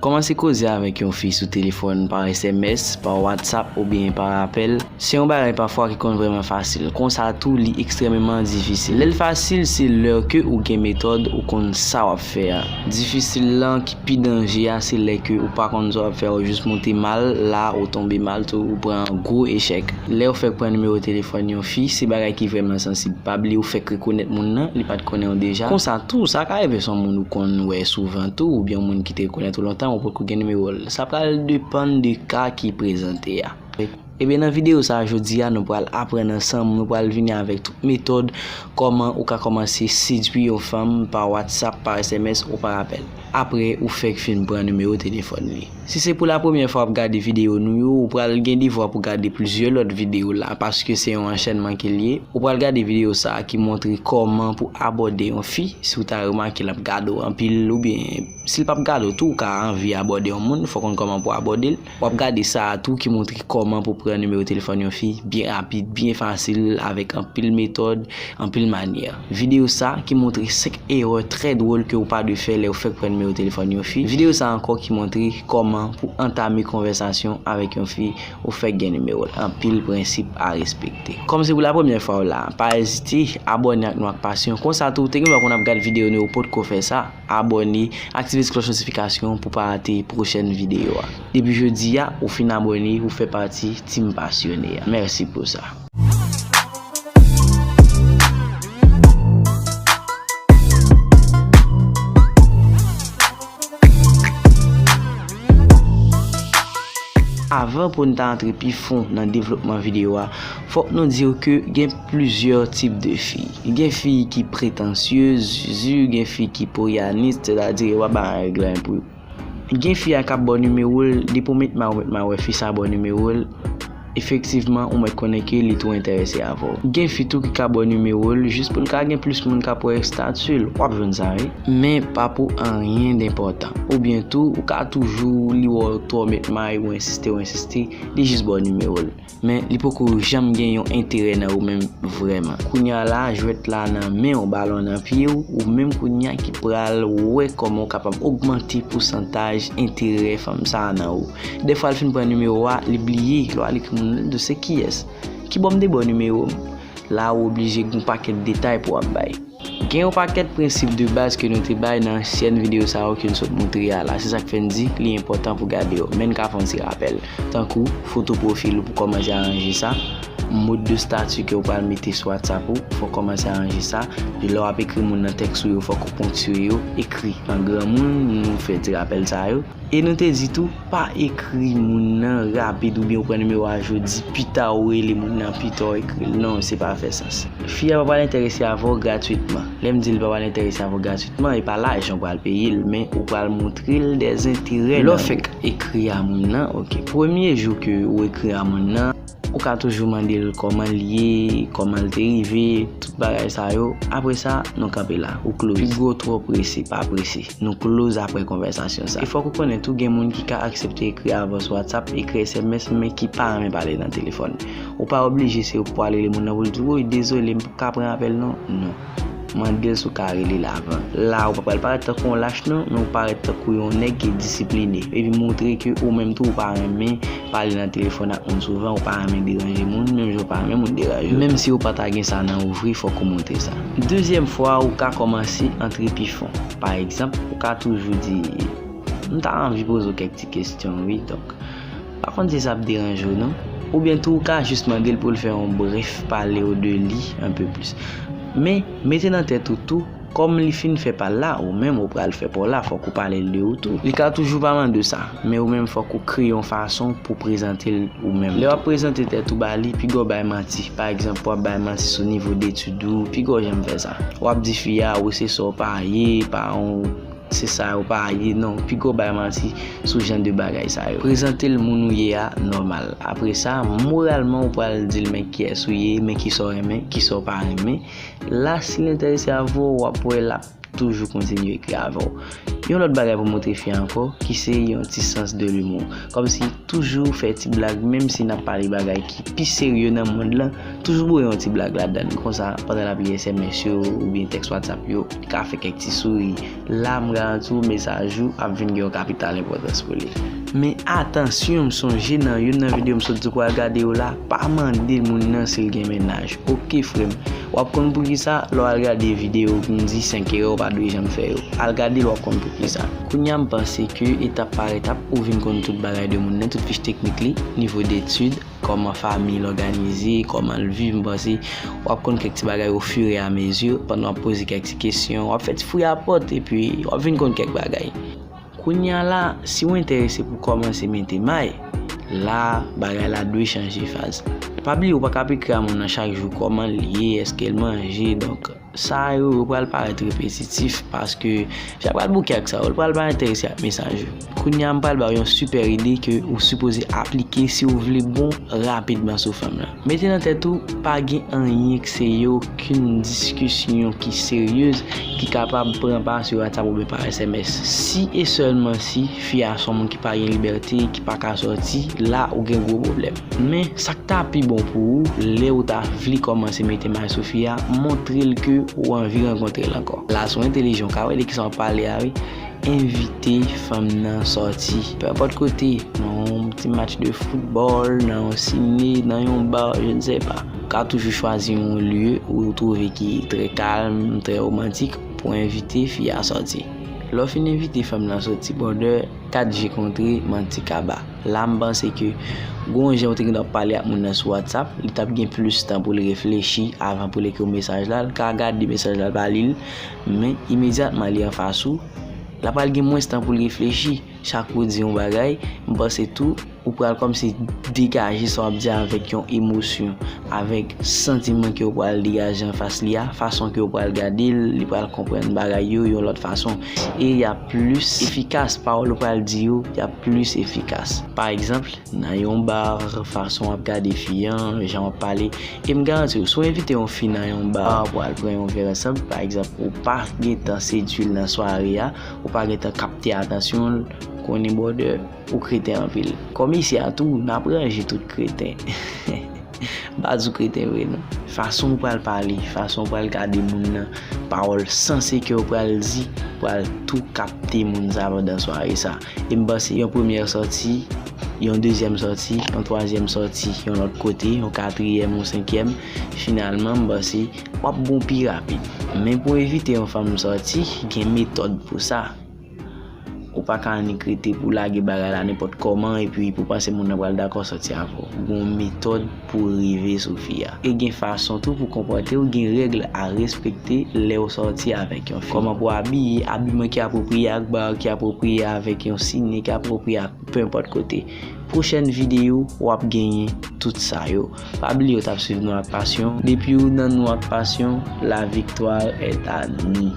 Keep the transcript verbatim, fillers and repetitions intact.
Kòmanse koze avèk yon fi sou telefòn, pa S M S, pa WhatsApp oubyen pa apèl, se yon bagay pafwa ki konn vrèman fasil. Konsa tou, li ekstrèmeman difisil. Lè l fasil, se lè ke ou gen metòd, ou konn sa w ap fè a. Difisil lan ki pi danje a, se lè ke ou pa konn sa w ap fè, ou jis moute mal, la ou tonbe mal tou, ou pran gwo echèk. Lè w fèk pran nimewo telefòn yon fi, se bagay ki vrèman sansib. Pa bliye ou fèk rekonèt moun nan, li pa t konnen w deja. Konsa tou, sa ka rive se yon moun ou konn wè souvan tou, oubyen yon moun ki te rekonèt ou lontan, ou potko gen nimewo l. Sa pral depann de ka ki prezante a. Ebyen, nan videyo sa a jodi a, nou pral aprann ansanm, nou pral vini avèk tout metòd kòman ou ka kòmanse sedui yon fanm pa WhatsApp, pa S M S ou pa apèl. Apre ou fèk fin pran nimewo telefòn li. Si se pou la premyè fwa w ap gade videyo nou yo, ou pral gen devwa pou gade plizyè lòt videyo la, paske se yon anchènman ke l ye. Ou pral gade videyo sa a ki montre kòman pou abòde yon fi, si w ta remake l ap gade w anpil, oubyen si l p ap gade w tou, ou ka anvi abòde yon moun, fò w konn kòman pou abòde l. W ap gade sa a tou ki montre kòman pou pran nimewo telefòn yon fi byen rapid, byen fasil, avèk anpil metòd, anpil manyè. Videyo sa ki montre senk erè trè dwòl ke w pa dwe fè lè w fèk pran nimewo telefòn yon fi. Videyo sa ankò ki montre kòman pou antame konvèsasyon avèk yon fi ou fèk gen nimewo l. Anpil prensip a respekte. Kòm se pou la premyè fwa w la, pa ezite, abòne ak nou ak pasyon. Konsa tou, ou te gen dwa konn ap gad videyo nou, ou potko fè sa. Abòne, aktive ti klòch notifikasyon pou pa rate pwochèn videyo a. Depi jodi a, ou fin abòne, ou fè pati team pasyone a. Mèsi pou sa. Avan pou n ta antre pi fon nan devlopman videyo a, fòk nou di w ke gen plizyè tip de fi. Gen fi ki pretansyez, gen fi ki poyanis, sètadi yo pa bay règ la pou yo. Gen fi a k ap ba w nimewo l, depi w met may ou met may wè fi sa ba w nimewo l, efektivman, ou mèt konnen ke li tou enterese avè w. Gen fi tou ki ka ba w nimewo l jis pou l ka gen plis moun k ap wè estati l. W ap jwenn sa, wi. Men pa pou anyen d enpòtan. Oubyen tou, ou ka toujou li wè w twò met may, ou ensiste, ou ensiste, li jis ba w nimewo l. Men li poko janm gen yon enterè nan ou menm vrèman. Kounye a la, jwèt la nan men w, balon nan pye w, ou menm kounye a ki pral wè kòman w kapab ogmante pousantaj enterè fanm sa a nan ou. Dèfwa l fin pran nimewo a, li bliye, lè w al ekri moun nan, li di w se kiyès? Kibò m te ba w nimewo m? La ou oblije gen yon pakèt detay pou w ap bay. Gen yon pakèt prensip de baz ke nou te bay nan ansyen videyo sa yo ke n sot moutre a la. Se sa k fè n di li enpòtan pou gade yo. Men n ka fè yon ti rapèl. Tankou foto pwofil ou pou kòmanse aranje sa. Mo de stati ke w pral mete sou WhatsApp ou, fò w kòmanse aranje sa. Epi lè w ap ekri moun nan tèks ou yo, fòk ou ponktiye yo. Ekri an granmoun, nou fè ti rapèl sa yo. E nou te di tou, pa ekri moun nan rapid oubyen ou pran nimewo a jodi, pita ou rele moun nan, pita ou ekri l. Non, se pa fè sans. Fi a pa pral enterese avè w gratwitman. Lè m di l pa pral enterese avè w gratwitman, e pa lajan w pral peye l, men ou pral montre l dèzenterè nan ou. Lè w fèk ekri a moun nan, oke. Premye jou ke ou ekri a moun nan, ou ka toujou mande l kòman l ye, kòman l te rive, tout bagay sa yo. Apre sa, nou kanpe la, ou close. Piga w twò prese, pa prese. Nou close apre konvèsasyon sa. E fòk ou konnen tou, gen moun ki ka aksepte ekri avè w sou WhatsApp, ekri S M S, men ki pa renmen pale nan telefòn. Ou pa oblije se ou k pral rele moun nan pou l di w, woy, dezole, m p ap ka pran apèl non. Non. Mande l si w ka rele l avan. La, ou pa pral parèt tankou yon lach non, men ou parèt tankou yon nèg ki disipline. Epi montre ke ou menm tou ou pa renmen pale nan telefòn ak moun souvan, ou pa renmen deranje moun, menm jan ou pa renmen moun deranje w. Menm si ou pa ta gen sa nan ou vre, fòk ou montre sa. Dezyèm fwa, ou ka kòmanse antre pi fon. Pa egzanp, ou ka toujou di, m ta anvi poze w kèk ti kesyon, wi, donk, pa konn si sa ap deranje w non. Oubyen tou ou ka jis mande l pou l fè yon brèf pale w de li un peu plus. Men, mete nan tèt ou tou, kòm li fin fè pa l la, ou menm ou pral fè pa w la, fòk ou pale l de ou tou. Li ka toujou pa mande w sa, men ou menm fòk ou kreye yon fason pou prezante l ou menm. Lè w ap prezante tèt ou ba li, piga w bay manti. Pa egzanp, w ap bay manti sou nivo detid ou, piga w janm fè sa. W ap di fi a, ou se sa w pa ye, pa yon se sa yo pa ye, non, piga w bay manti sou jan de bagay sa yo. Prezante l moun ou ye a nòmal. Apre sa, moralman, ou pral di l men kiyès ou ye, men kisa w renmen, kisa w pa renmen. La, si l enterese avè w, w ap wè l ap toujou kontinye ekri avè w. Yon lòt bagay pou montre fi a ankò, ki se yon ti sans de l'humour. Kòmsi toujou fè ti blag, menm si n ap pale bagay ki pi serye nan mond lan, toujou boure yon ti blag ladan l. Konsa, pandan l ap li S M S yo oubyen tèks WhatsApp yo, li ka fè kèk ti souri. La, m garanti w, mesaj ou ap vin gen yon kapital enpòtans pou li. Men atansyon, m sonje nan youn nan videyo m sot di w pral gade yo la, pa mande moun nan si l gen mennaj. Oke, frè m. W ap konn poukisa lè w al gade videyo ki m di senk erè w pa dwe janm fè yo. Al gade l, w ap konn poukisa. Kounye a, m panse ke etap pa etap, ou vin konn tout bagay de moun nan, tout fich teknik li, nivo detid, kòman fanmi l òganize, kòman l viv, m panse w ap konn kèk ti bagay au fur et à mesure, pandan w ap poze kèk ti kesyon, w ap fè ti fouyapòt, epi w ap vin konn kèk bagay. Kounye a la, si w enterese pou kòmanse mete may, la, bagay la dwe chanje faz. Pa bliye, ou pa ka ap ekri a moun nan chak jou kòman l ye, èske l manje, donk, sa yo, yo pral parèt repetitif, paske fi a pral bouke ak sa yo, l pral pa enterese ak mesaj ou. Kounye a, m pral ba w yon sipè ide ke ou sipoze aplike si w vle bon rapidman sou fanm lan. Mete nan tèt ou, pa gen anyen k serye, okenn diskisyon ki seryez ki kapab pran pa sou WhatsApp oubyen pa S M S. Si e sèlman si fi a se yon moun ki pa gen libète, ki pa ka sòti, la ou gen gwo pwoblèm. Men, sa k ta pi bon pou ou, lè ou ta vle kòmanse mete may sou fi a, montre l ke ou anvi rankontre l ankò. La, si w entèlijan, ou ka wè de kisa w ap pale a, wi. Envite fanm nan sòti. Pe enpòt kote, nan yon ti match de foutbòl, nan yon sine, nan yon bar, je ne sais pas. Ou ka toujou chwazi yon lye ou twouve ki trè kalm, trè romantik pou envite fi a sòti. Lè w fin envite fanm nan sòti, brother, kat je kontre, manti kaba. La, m panse ke gon jan ou te gentan pale ak moun nan sou WhatsApp, li t ap gen plis tan pou l reflechi avan pou l ekri w mesaj la. L ka gade mesaj la, l pa li l, men imedyatman li anfas ou, l ap pral gen mwens tan pou l reflechi. Chak ou di yon bagay, m panse tou, ou pral kòmsi degaje sa w ap di avèk yon emosyon, avèk santiman ke w pral degaje anfas li a, fason ke w pral gade l, li pral konprann bagay yo yon lòt fason. E y ap plis efikas, pawòl ou pral di yo, y ap plis efikas. Pa egzanp, nan yon bar, fason w ap gade fi an, jan w ap pale. E m garanti w, si w envite yon fi nan yon bar pou al pran yon vè ansanm, pa egzanp, ou pa gentan sedui l nan sware a, ou pa gentan kapte atansyon l, konnen brother, ou kreten anpil. Kòm isi a tou, n ap ranje tout kreten. M pa di w kreten vre non. Fason w pral pale, fason w pral gade moun nan, pawòl sanse ke w pral di, pral tou kapte moun sa pandan sware sa. E m panse yon premyè sòti, yon dezyèm sòti, yon twazyèm sòti, yon lòt kote, yon katriyèm, yon senkyèm, finalman, m panse w ap bon pi rapid. Men pou envite yon fanm sòti, gen metòd pou sa. Ou pa ka annik rete pou lage bagay la nenpòt kòman epi pou panse moun nan pral dakò sòti avè w. Gon metòd pou rive sou fi a. E gen fason tou pou konpòte w, gen règ a respekte lè w sòti avèk yon fi. Kòman pou abiye, abiman ki apwopriye ak bar ki apwopriye avèk yon sine ki apwopriye ak pe enpòt kote. Pwochèn videyo, w ap genyen tout sa yo. Pa bliye w t ap swiv Nou ak Pasyon. Depi w nan Nou ak Pasyon, la victoire est à nous.